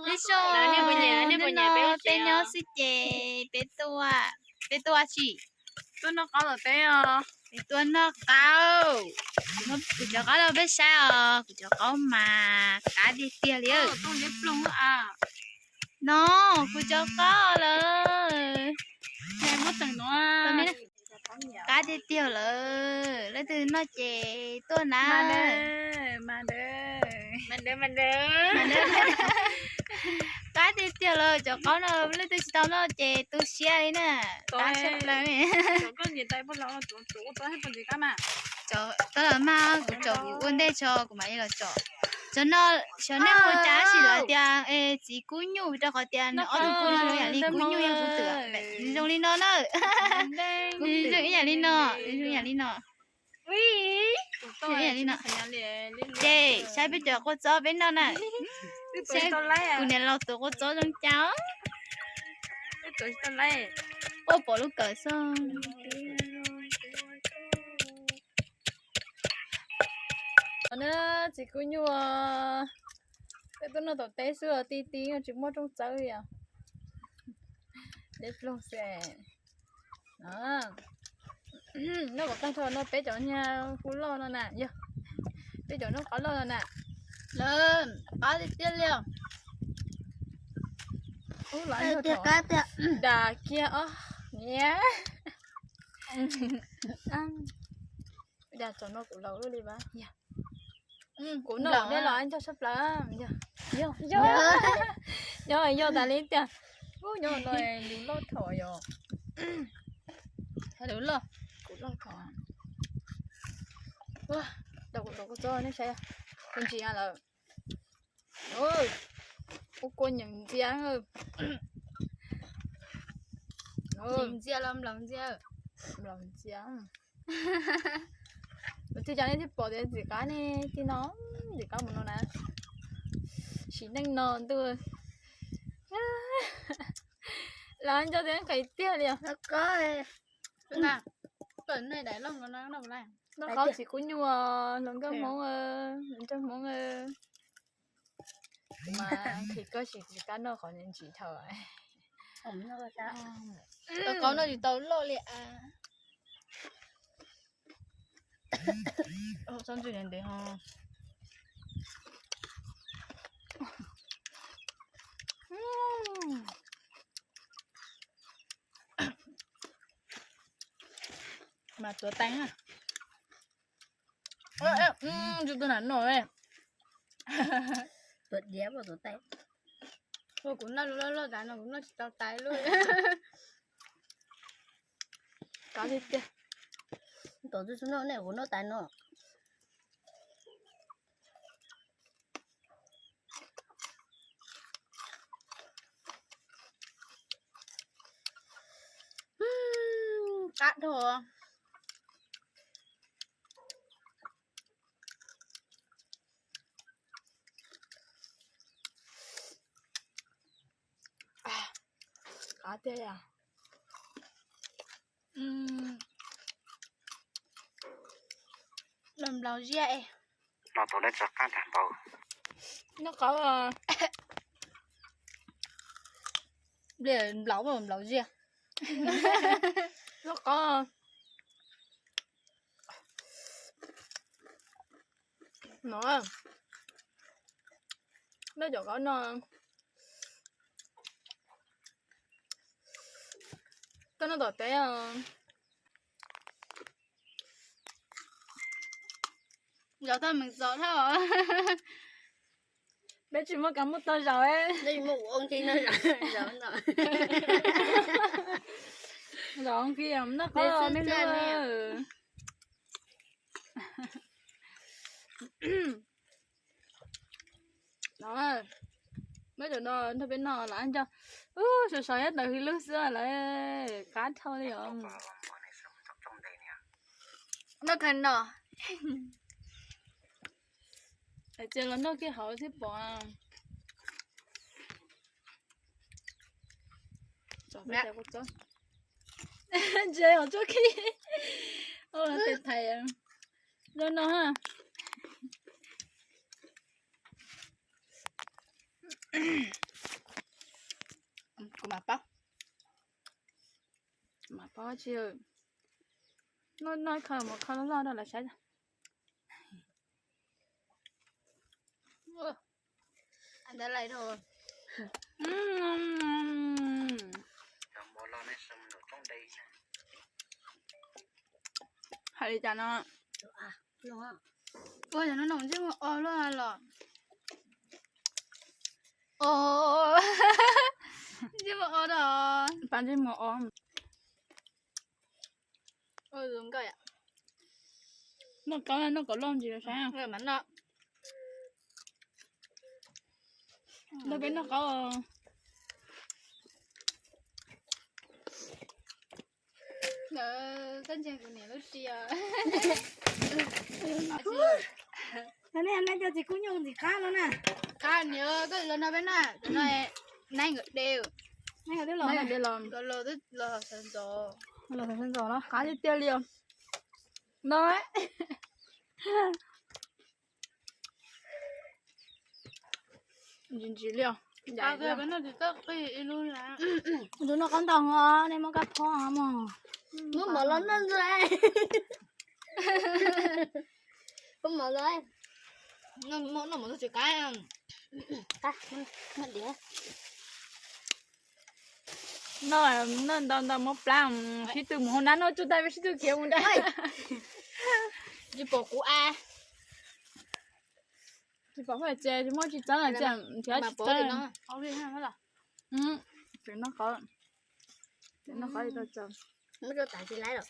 Li xyoo, hnub no peb nyob xwb ces peb tuaj, peb tuaj tsi? Tuaj noj qaub tom teb os. Peb tuaj noj qaub. Kuv cov qaub rau peb saib os, kuv cov qaub mas qab tiag tiag li. No, kuv cov qaub lawm. Qab tiag tiag lawm, leej twg noj ces tuaj na. Qab tiag tiag lawm, cov qaub no leej twg tsis tau noj ces tu siab li na. Qab tshaj plaws. Tab lawm mas kuv tsom kuv ua ntej tso kuv mam li los tsom. Cov no, xyov nej hu cas tab sis lawv tias txiv kub nyuj rau qhov tias nws ob tug kub no zoo yam li kub nyuj yog kub twm. Nws zoo li no na. Nws zoo ib yam li no, nws zoo yam li no. Zoo ib yam li no. Ces saib peb cov kua txob peb noj na. Saib kuv niam laus tuav kua txob zoo cas. Quaj pom lub kawm xwb. Os na, txiv kub nyuj, peb tuaj noj tom teb xwb os, ti ti tsis muaj rooj txawb li os. Deb ploog xwb. Noj kom tag nrho no, peb cov niag kub loj no na, yog peb cov noj qaub loj no na. Lawv qab tiag tiag li os. Ub, los tiag qab tiag. Dag kiag os niam. Dag tsom no kuv laus li vas. Kuv noj nej los nco tshaj plaws. Yog, yog tas li tiag. Ub, nyob no lus loj thaum yog. Lus loj, kuv loj thaum. Ua, kuv txob nej saib, kuv ntsis lawm. Ua kua nyeem ntxias. Nyeem ntxias los nplaum ntxias? Nplaum ntxias. Tus twg cov nej thiaj pom tias ntxim qab ne, tig no, ntxim qab mus no na. Sim neej no ntuj, los nco tias nqis tiag li os. Noj qaub txiv kub nyuj, hluas nkauj Hmoob, hluas nraug Hmoob. Kuv mas nqhis koj sim tsis kab noj qhov ntsis dhau. Tau qaub noj tsis tau loj li as. Txhob ntswg ntev ho. Mas tuav tais na. Ntsws tus nam no. Tuav diav tuav tais. Kuv noj lub loj loj tas no kuv noj tsis tau tais lub. Kov li tiag. Tom tub tub noj nej kuv noj tais no. Qab dhau. Qab tiag. Los nplaum ziaj es. No tau dab tsi qab nrag npaum. Noj qaub. Nplaum nplaum nplaum ziaj. Noj qaub. No, nej cov qaub no, koj noj tom teb os. Zov tag meem zov thaj. Peb tsis muaj kab muaj tog zov. Zov nqi noj qaub me hlub. No, muab cov no nrog peb noj los nco. Ub, sov sov nyob ntawm hws lub xwb lawm, qab dhau li os. Noj kawg no. Ces los noj kiag hauv thiab pom. Ntse hauv tsob khib. Tes thaiv zoo no ha. Kuv mam paub. Mam paub tsis, noj ib qho mus kho loj loj rau lawv saib. Hais li cas no? Ua yog no noj ntsej muag o luaj los? O, ntsej muag o da. Pab ntsej muag o. Noj qaub, noj kom loj ntsis saib. Noj peb noj qaub. Koj ntseeg kuv niam lub sia. Nej cov txiv kub nyuj ntxim qab no na. Qab niam, koj los no peb na, no, neeb nkawd de. Neeb nkawd de los, los sawv ntxov. Los sawv ntxov los qab tiag tiag li os. No, ntsis ntsis li os. Tus no qaub ntaus os, nej muab kab phob mog. Muab mov los noj ntxuav. Muab mov los. Noj mov tsis qab. Noj, noj ntau ntau muab plab, sib tw mus hauv nab noj tsuj tag sib tw khiav mus nrad. Tsis pom kuv a. Tsis pom, tsis muaj tsis txeeb, nrhiav tsis txeeb. Tseem noj qab, tseem noj qab li tau txaus. No yog txiv no.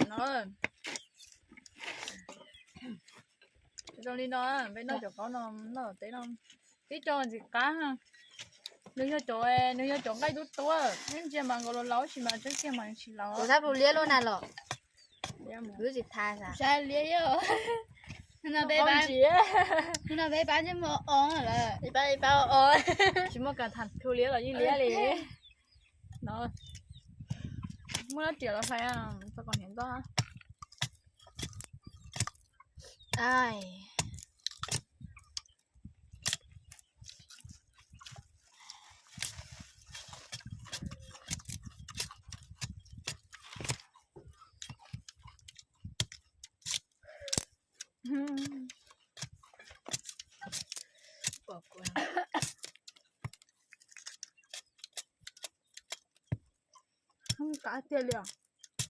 No, zoo li no, peb noj cov qaub no, noj teb no, tib co ntxim qab. Nws yog cov, nws yog cov nqaij tub tuab, neb ntsia mas nkaus los laus tab sis mas tseeb tiag mas tsis laus. Kuv thab pus liab lub na los. Kuv tsis thab. Saib liab yog. Hnub no peb pab ntsej muag o lawm. Ib pab ib pab o. Tsis muaj kas tham thu liab los yeej liab li. No, muaj lab riam los hlais txog kom hniav ntoj. Qab tiag li os.